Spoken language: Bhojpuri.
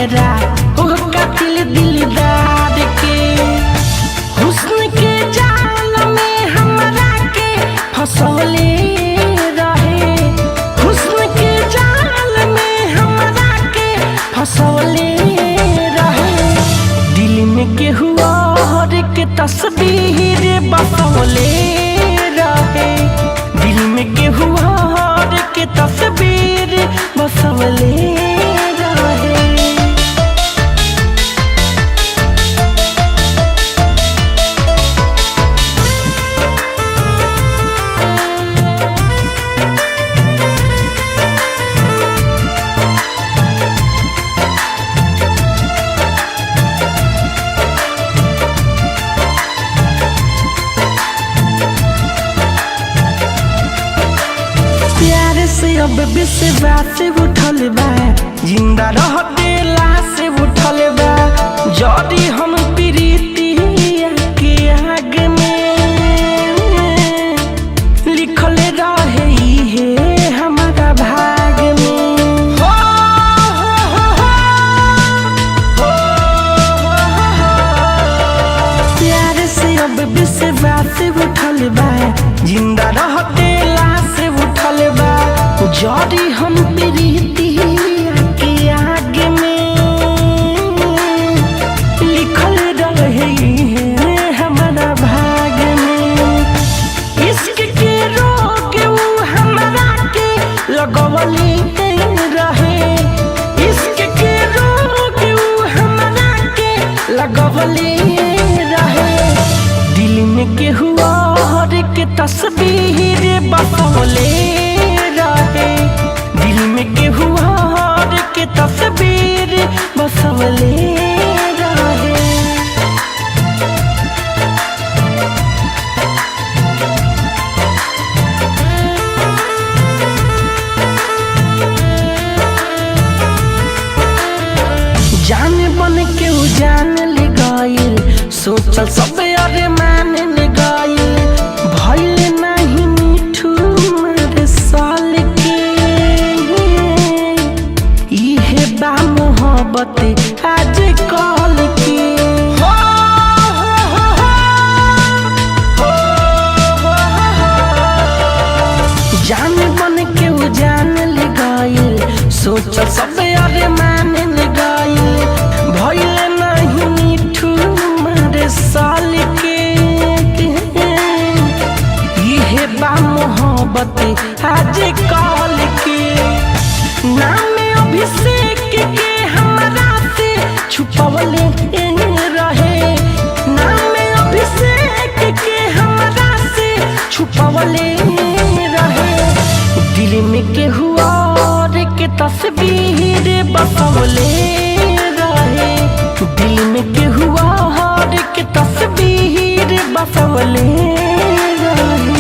चेहरा ओ कातिल दिलदार के। हुस्न के जाल में हमरा के फसौले रहे, हुस्न के जाल में हमरा के फसौले रहे। दिल में केहू और के तस्वीर बसौले रहे, दिल में केहू और के तस्वीर बसौले रहे। प्यार से अब विश्वास उठल बा, जिंदा रहते लाश उठल बा। जदी हम प्रीति के आग में लिखल रहे इहे हमारा भाग में। हो, हो, हो, हो, हो, हो, हो। प्यार से अब विश्वास उठल बा, जिंदा रहते लाश उठल बा। जड़ी हम प्रीति के आग में लिखल रहे हमारा भाग में। इश्क के रोग ऊ हमरा के लगवले रहे, इश्क के रोग ऊ हमरा के लगवले रहे। दिल में केहू और के तस्वीर बसौले रहे, दिल में केहू और के तस्वीर बसौले रहे। जान बन के उ जान ले गइल, सोचल सब अरे मान ले गइल। भइल नाही मिठू मारे साल के, इहे बा मोहब्बत आज कल के। हो, हो, हो, हो, हो, हो, हो। जान बन के उ जान ले गइल, सोचल सब अरे मान ले गइल। भइल नहीं मिठू मारे साल के, इहे बा मोहब्बत आज कल के। नाम अभिषेक के हमरा से छुपवले रहे, नाम अभिषेक के हमरा से छुपवले रहे। दिल में केहू और के तस्वीर बसौले रहे, दिल में केहू और के तस्वीर बसौले रहे।